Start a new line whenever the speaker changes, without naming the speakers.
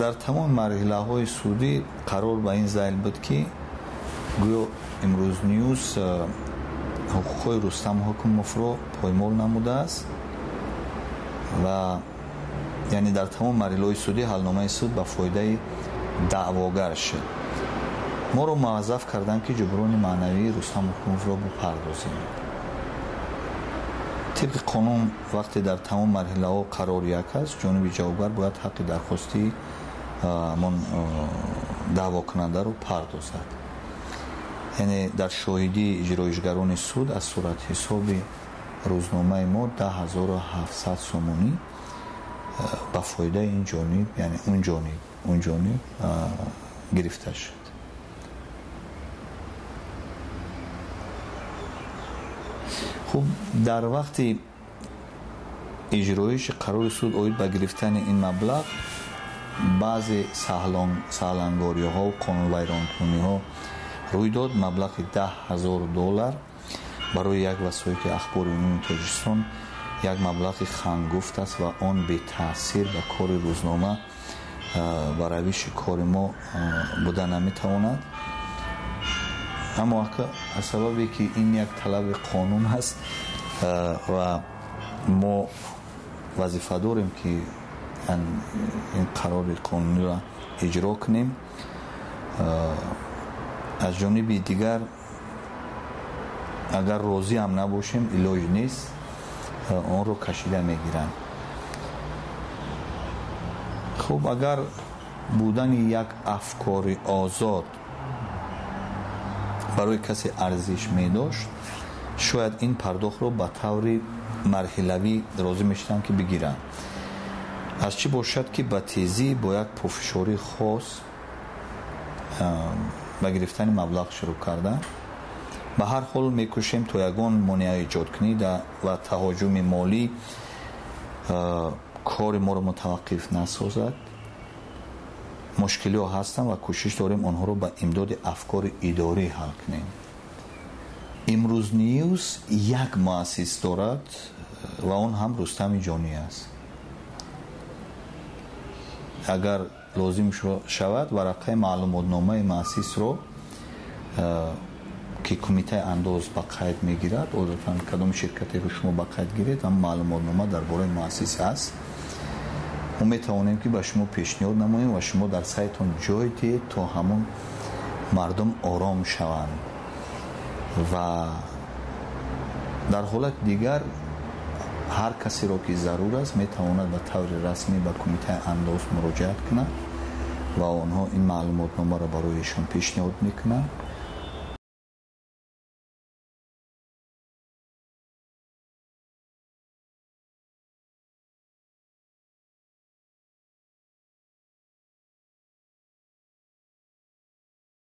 Дар тамоми марҳилаҳои судӣ қарор ба ин зайл буд, ки гӯё Имрӯз Ньюс ҳуқуқҳои Рустам Ҳукумовро поймол намудааст ва яъне дар тамоми марҳилаҳои судӣ ҳалномаи суд ба фоидаи даъвогар шуд. Моро муваззаф карданд, ки ҷуброни маънавии Рустам Ҳукумовро бипардозем. Тибқи қонун, вақте дар тамоми марҳилаҳо қарор як аст, ҷониби ҷавобгар бояд ҳаққи дархостии ҳамон даъвокунандаро пардозад. Яъне дар шоҳидии иҷроишгарони суд аз суратҳисоби рӯзномаи мо 10 700 сомонӣ ба фоидаи ин ҷониб, яъне он ҷониб гирифта шуд. Хуб, дар вақти иҷроиши қарори суд оид ба гирифтани ин маблағ баъзе саҳлангориҳо, қонунвайронкуниҳо рӯй дод. Маблағи 10 000 доллар барои як васоити ахбори умумии Тоҷикистон як маблағи хангуфт аст ва он бетаъсир ба кори рӯзнома ва равиши кори мо буда наметавонад. Аммо аз сабабе ки ин як талаби қонун аст ва мо вазифа дорем, ки ин қарори қонуниро иҷро кунем, аз ҷониби дигар, агар розиам набошем, илоҷ нест, онро кашида мегиранд. Хуб, агар будани як афкори озод барои касе арзиш медошт, шояд ин пардохтро ба таври марҳилавӣ розӣ мешуданд, ки бигиранд. Аз чӣ бошад, ки ба тезӣ бо як пофишории хос ба гирифтани маблағ шурӯъ карданд? Ба ҳар ҳол, мекӯшем, то ягон монеа эҷод кунӣ ва таҳоҷуми молӣ кори моро мутаваққиф насозад. Мушкилиҳо ҳастанд ва кӯшиш дорем онҳоро ба имдоди афкори идорӣ ҳал кунем. Имрӯз Ньюс як муассис дорад ва он ҳам Рустами Ҷонӣ аст. Агар лозим шавад, варақаи маълумотномаи муассисро, ки Кумитаи андоз ба қайд мегирад, одатан кадом ширкатеро шумо ба қайд гиред, ҳам маълумотнома дар бораи муассис ҳаст, мо метавонем, ки ба шумо пешниҳод намоем ва шумо дар сайтон ҷой диҳед, то ҳамон мардум ором шаванд. Ва дар ҳолати дигар, ҳар касеро ки зарур аст, метавонад ба таври расмӣ ба Кумитаи андоз муроҷиат кунад ва онҳо ин маълумотномаро барои эшон пешниҳод мекунанд.